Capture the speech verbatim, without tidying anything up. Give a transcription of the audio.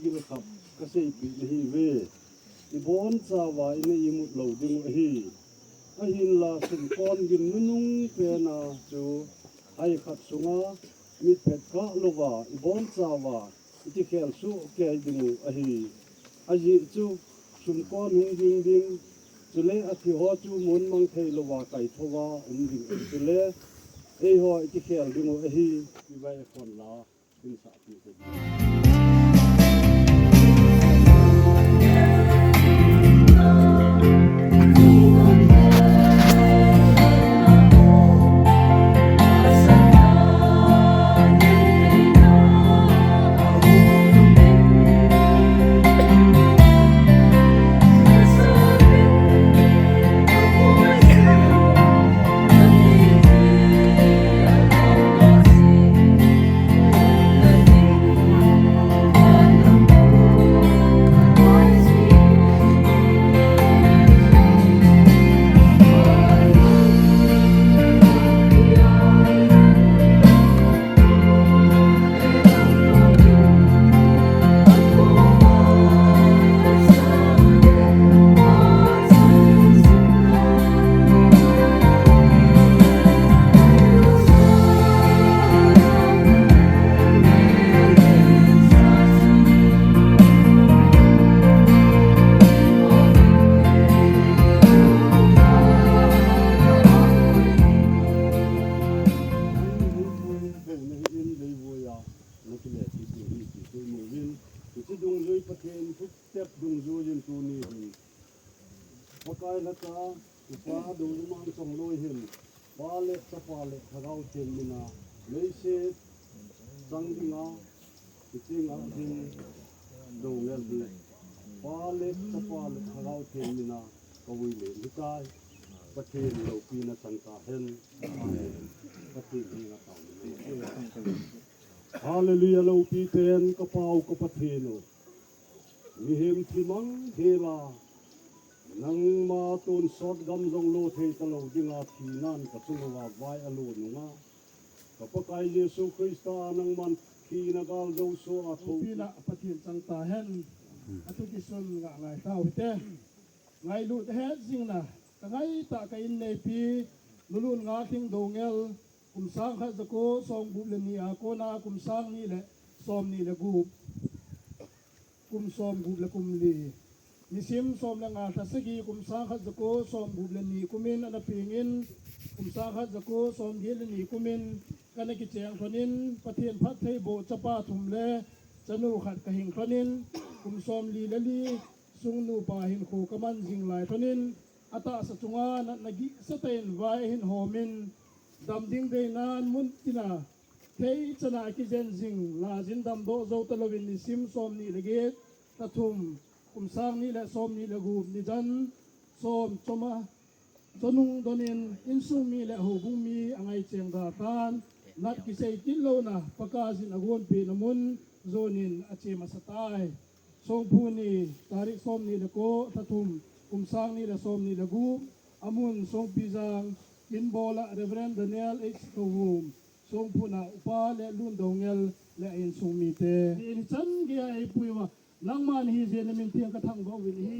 Thil khat kaseipeh nahiuve. Ibonchauva ina imut lou diu ahi. Ahinla sumkon gin nunung pena chu hai khat sunga mitphet kah louva ibonchauva iti khel soh kei diu ahi. Ajeh chu sumkon hung ging ding, chule athi ho chu mun mang thei louva kaithouva um ding ahi. Chule eiho iti khel diu ahi. Ivai khon la. Hiche dungjui Pathen thutep dungjuiyin tuni hin Pakai lhacha, Upa Doungel Chongloi hin, Pa le Chapa le Lhagao Theng mina, leiset chang dinga, hiche nga hin Doungel hi, Pa le Chapa le Lhagao Theng mina, kavui le hitai, Pathen loupina chang tahen. Amen. Pathen henga taona nei. Hallelujah, loupi pen, ka Pau ka Pathen o. Mihem thi mang hela, nangma tonsot gam jong lo thei talou dinga thinan ka chunga vai alo nunga, ka Pakai Jesu Christa nangman thina gal jouse a thou. Loupina Pathen chang tahen. Atu kisun nga ngai tau hite. Ngailut het jingna, ka ngaitah ka inneipi, Nulun Ngalhing Doungel, kum sang khat jako som gup le ni a kona kum sang ni le som ni le gup, kum som gup le kum li. Nisim som le nga lha sagi kum sang khat jako som gup le ni kumin ana pengin, kum sang khat jako som get le ni kumin kana kicheng lhonin, Pathen phattheiboh chapa thum le chanu khat ka hing lhonin, kum som li le li sung nupa hinkho ka man jing lai lhonin, atahsa chunga natna gihsa tah in vai ahin homin, dam ding deinan mun tina thei chana akijen jing, lajin damdoh jou talouvin nisim som ni le get, lha thum, kum sang ni le som ni le gup, nijan som choma, chonung donin, insung mi le houbung mi angai cheng da tan, nat kisei kit louna, Pakaiyin agonpeh na mun, jonin ache masa tai. Songphu ni, tarik som ni le ko, lha thum, kum sang ni le som ni le gup, amun Songpijang, Kinbola, Reverend Daniel H Kovum, Songphuna Upa le Lun Doungel le a insung mite. Ni chan geiya eipui uva, nangma nahi jeh in namin theng ka thangvah uvin ahi.